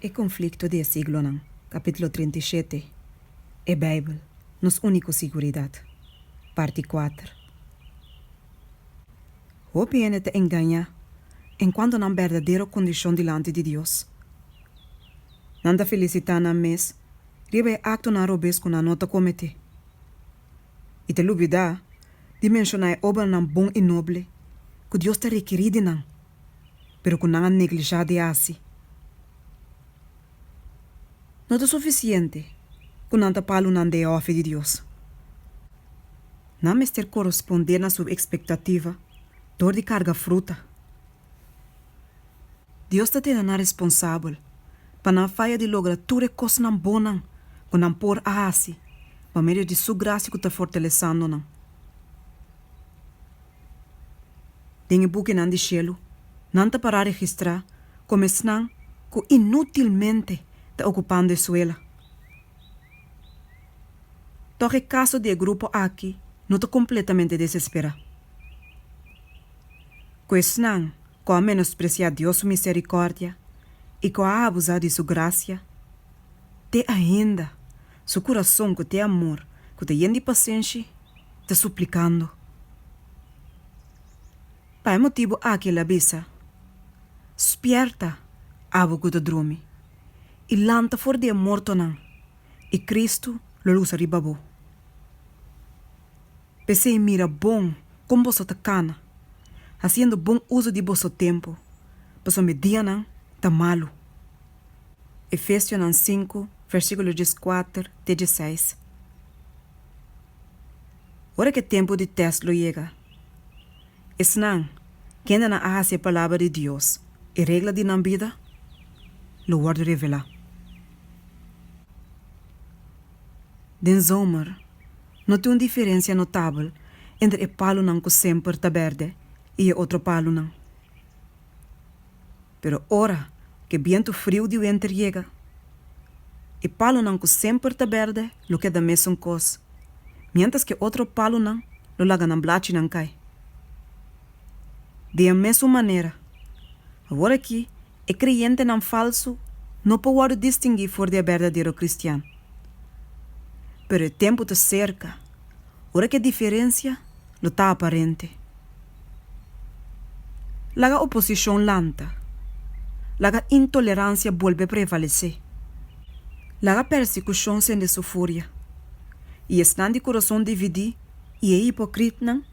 E Konflikto di e Siglonan, kapítulo 37, E Beibel, Nos Úniko Siguridat, parti kuater. Hopi hende ta engañá enkuanto nan berdadero kondishon dilanti di Dios. Nan ta felisitá nan mes riba e aktonan robes ku nan no ta kometé i ta lubidá di menshoná e obranan bon i noble ku Dios ta rekerí di nan pero ku nan a neglishá di hasi. No ta sufisiente ku nan ta palunan den e hòfi di Dios. Nan mester korespondé na su ekspektativa dor di karga fruta. Dios ta tene nan responsabel pa nan faya di logra tur e kosnan bonnan ku nan por a hasi pa medio di su grasia ku ta fortalesando nan. Den e bukinan di shelu, nan ta pará registrá komo esnan ku inútilmente ta okupando e suela. Tòg e kaso di e grupo aki no ta kompletamente desesperá. Ku esnan ku a menospresiá Dios su miserikòrdia i ku a abusá di su grasia, te ainda su kurason ku te amor ku ta yen di pasenshi ta suplikando. Pa e motibu aki el a bisa, Spièrta, abo ku ta drumi, i lanta for di e mortonan, i Kristu lo lusa riba bo. P'esei mira bon kon boso ta kana, hasiendo bon uso di boso tempu, pasobra e dianan ta malu. Efesionan sinku, versíkulo dieskuater te diesseis. Ora ku e tempu di tèst lo yega, esnan kendenan a hasi e Palabra di Dios e regla di nan bida lo wòrdu revelá. Den zomer no tin un diferensia notabel entre e palunan ku semper ta bèrdè i e otro palunan. Pero ora ku e bientu friu di wenter yega, e palunan ku semper ta bèrdè lo keda mesun kos, miéntras ku e otro palunan lo laga nan blachinan kai. Di e mesun manera, awor aki e kreyentenan falsu no por wòrdu distinguí for di e berdadero kristian. Pero e tempu ta serka ora ku e diferensia lo ta aparente. Laga oposishon lanta. Laga intoleransia bolbe prevalesé. Laga persekushon sende su furia. I esnan di kurason dividí i e hipokritnan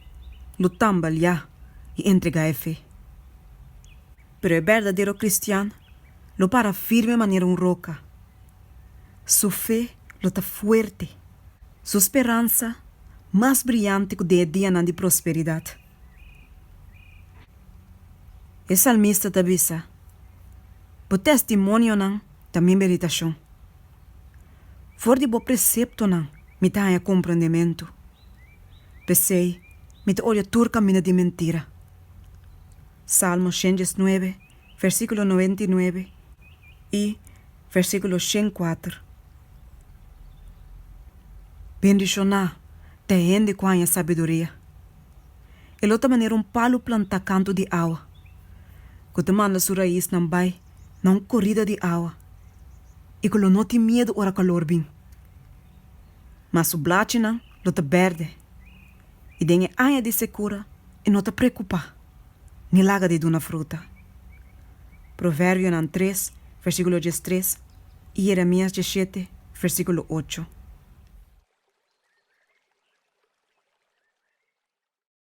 lo tambaliá i entregá e fe. Pero e berdadero kristian lo para firme manera un roka. Su fe lo ta fuerte. Su speransa mas briyante ku den e dianan di prosperidat. E salmista ta bisa, Bo testimonionan ta mi meditashon. For di bo preseptonan mi ta haña komprondementu. P'esei mi ta odia tur kaminda di mentira. Salmo 119, versíkulo 99 i versíkulo 104. Bendishoná ta e hende ku haña sabiduria. E lo ta manera un palu plantá kantu di awa, ku ta manda su raisnan bai na un korida di awa i ku lo no tin miedu ora kalor bin. Ma su blachinan lo ta bèrdè, i den e aña di sekura e no ta preokupá ni laga di duna fruta. Proverbionan tres, versíkulo diestres i Jeremias diesshete, versíkulo ocho.